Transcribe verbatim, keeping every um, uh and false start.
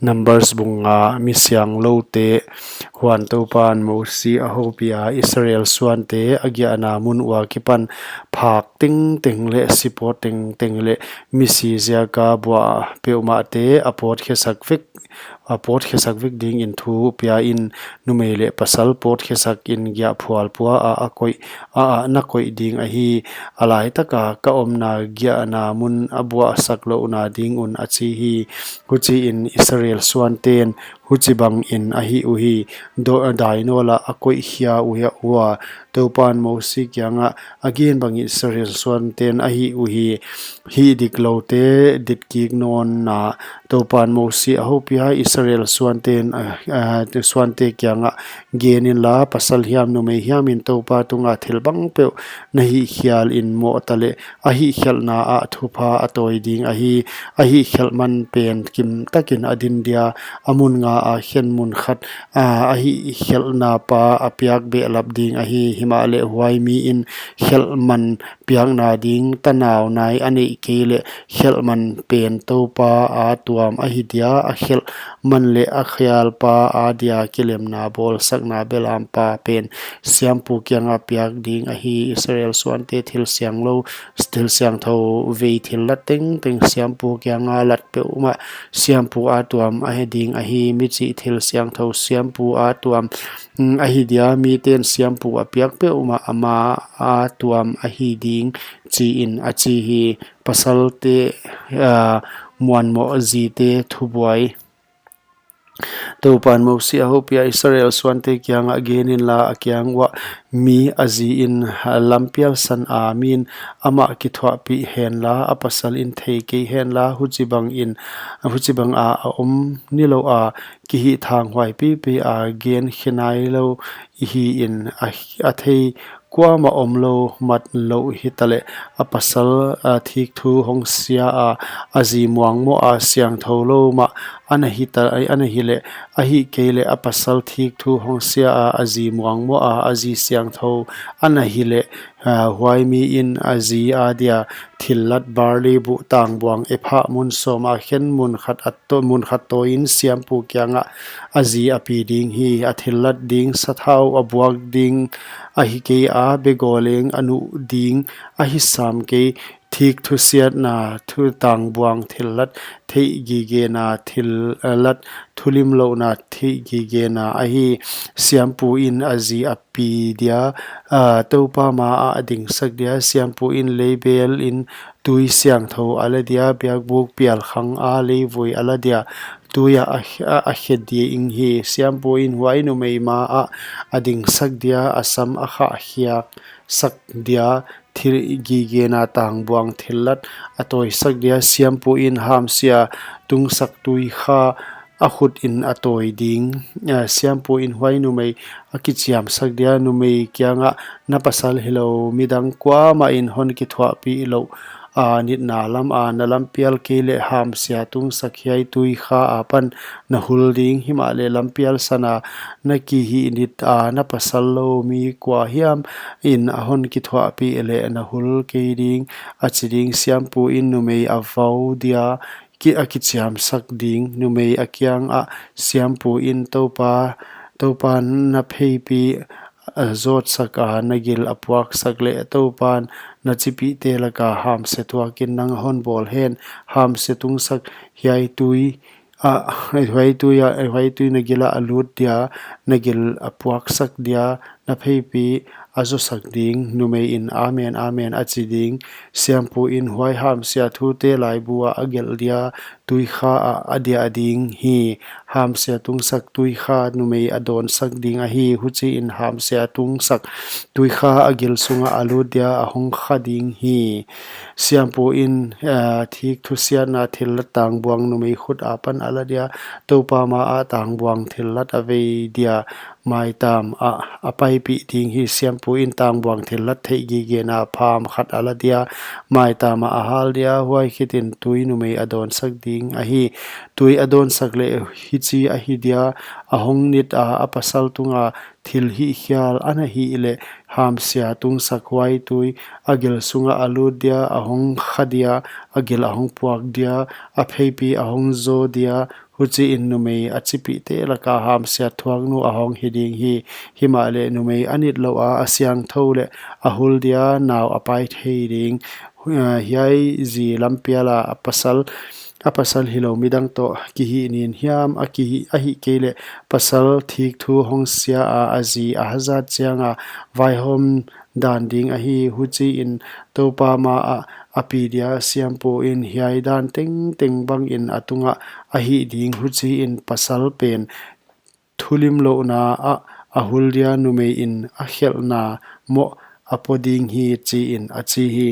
Numbers bung nga. Mi siangloute. Huan Toupan Mosi a houpiha, Israel suante a giahna mun ua kipan phak tengteng leh sipawt tengteng leh misi ziaka buah peuhmahte a pawtkhesak vek, a pawtkhesak vek dingin thu piain, numei leh pasal pawtkhesakin giahphual pua a, a koih a, a na koih ding ahi. A laitaka ka omna giahna mun a buahsak louhna ding un, a chi hi. Huchiin Israel suanten huchibangin a hih uhi. Do-, dainawla a koihkhia uhi ua. Toupan Mosi kiangah a gen bangin Israel suanten a hih uhi. Hih dikloute ditkik nawna. Toupan Mosi a houpiha, Israel suanten, a, a, suante kiangah, Gen inla, pasal hiam numei hiamin Toupa tunga thil bangpeuh na hihkhialin mohta leh, a hihkhelhna ah thupha a tawi ding ahi. A hihkhelh man pen kimtakin a din dia, a mun ngaa khen mun khat, a, a hihkhelhna pa a piak behlap ding ahi. Himahleh huai miin khelh man piakna ding tanau nai a neih kei leh, khelh man pen Toupa a tuam ahi dia, a khelh man leh a khialpa a dia kilemna bawlsakna belampa pen siampu kianga piak ding ahi. Israel suante thil sianglou, thil siangthou vei thillat tengteng siampu kianga lat peuhmah siampu a tuam ahi ding ahi. Michih thil siangthou siampu a tuam, mm, ahi dia, miten siampu a piak peuhmah ama a tuam ahi ding, chiin a chi hi. Pasalte, ah, muanmoh zite thubuai. Toupan Mosi a houpiha, Israel suante kiangah, Gen inla, a kiang uah mi a ziin, ah, lampial sana min amah kithuahpih henla, a pasalin thei kei henla, huchibangin, huchibanga a om nilouh a, kihihthanghuai pipi a, gen khe nailou hiin, a, a thei kuamah omlou mat louh hitaleh, a pasal, a, thik thu hong sia a, a zi muangmoh a, siangthou lou mah ana hita, ana hileh, ahihkeileh a pasal thik thu hong sia a, a zi muangmoh a, a zi siangthou ana hileh, a, huai miin a zi a dia thillat barley buh tangbuang ephah mun sawma khen mun khat a to-, mun khat tawiin siampu kiangah a zi a pi ding hi. A thillat ding sathau a buak ding ahi kei a, begaw leng a nuh ding ahi sam kei. Thik thusiatna thu tangbuang thillat, theihgigena thillat, thulimlouhna theihgigena ahi. Siampuin a zi a pi dia, a, Toupa maah a dingsak dia. Siampuin leibelin tui siangthou a la dia, biakbuk pialkhanga leivui a la dia, tuia a, a, a khe ding hi. Siampuin huai numei maah a dingsak dia, a sam a khahkhiaksak dia, theihgigena tangbuang thillat a tawisak dia. Siampuin hamsia tungsak tuikha a khutin a tawi ding. A, siampuin huai numei a kichiamsak dia, numei kiangah, Na pasal hilou midang kuamahin hon kithuahpih louh a, nitna lama na lampial kei leh hamsia tungsak hiai tuikha apan na hul ding. Himahleh lampial sana na kihihnita na pasal lou mi kua hiamin a hon kithuahpih leh na hul kei ding, a chi ding. Siampuin numei a vau dia, ki-, a kichiamsak ding. Numei a kiangah, Siampuin Toupa, Toupan na pheipi a zawtsak a, na gil a puaksak leh, Toupan na chipihte laka hamsia tuakin nang a hon bawl hen. Hamsia tungsak hiai tui, a, huai tui a, huai tui na gila a lut dia, na gil a puaksak dia, na pheipi a zawsak ding. Numeiin, Amen, amen, a chi ding. Siampuin huai hamsia thute laibua a gelh dia, tuikha ah a dia ding hi. Hamsia tungsak tuikha numei a dawnsak ding ahi. Huchiin hamsia tungsak tuikha a gil sunga a lut dia, a hong kha ding hi. Siampuin, a, thik thusiatna thillat tangbuang numei khut apan a la dia, Toupa maah tangbuang thillat a vei dia, maitam ah a paipih ding hi. Siampuin tangbuang thillat theihgigena pham khat a la dia, maitam ah a hal dia, huai khitin tui numei a dawnsak ding ahi. Tui a dawnsak leh hichi ahi dia, a hong nita, a pasal tunga thil hihkhial ana hihleh, hamsia tungsak huai tui a gil sunga a lut dia, a hong kha dia, a gil a hong puak dia, a pheipi a hong zaw dia, Huchiin numei a chipihte laka hamsiat thuaknu a hong hi ding hi. Himahleh numei a nitlouha a siangthou leh a hul dia nau a pai thei ding. Hiai zi lampiala a pasal, a pasal hilou midang toh kihih nin hiam, a kihih, ahihkeileh pasal thik thu hong siaa a zi a hazat chianga vaihawm dan ding ahi. Huchiin Toupa maah a pi dia siampuin hiai dan tengteng bangin a tungah a hih ding. Huchiin pasal pen thulimlouhna ah a hul dia numeiin a khelhna moh a po ding hi, chiin a chi hi.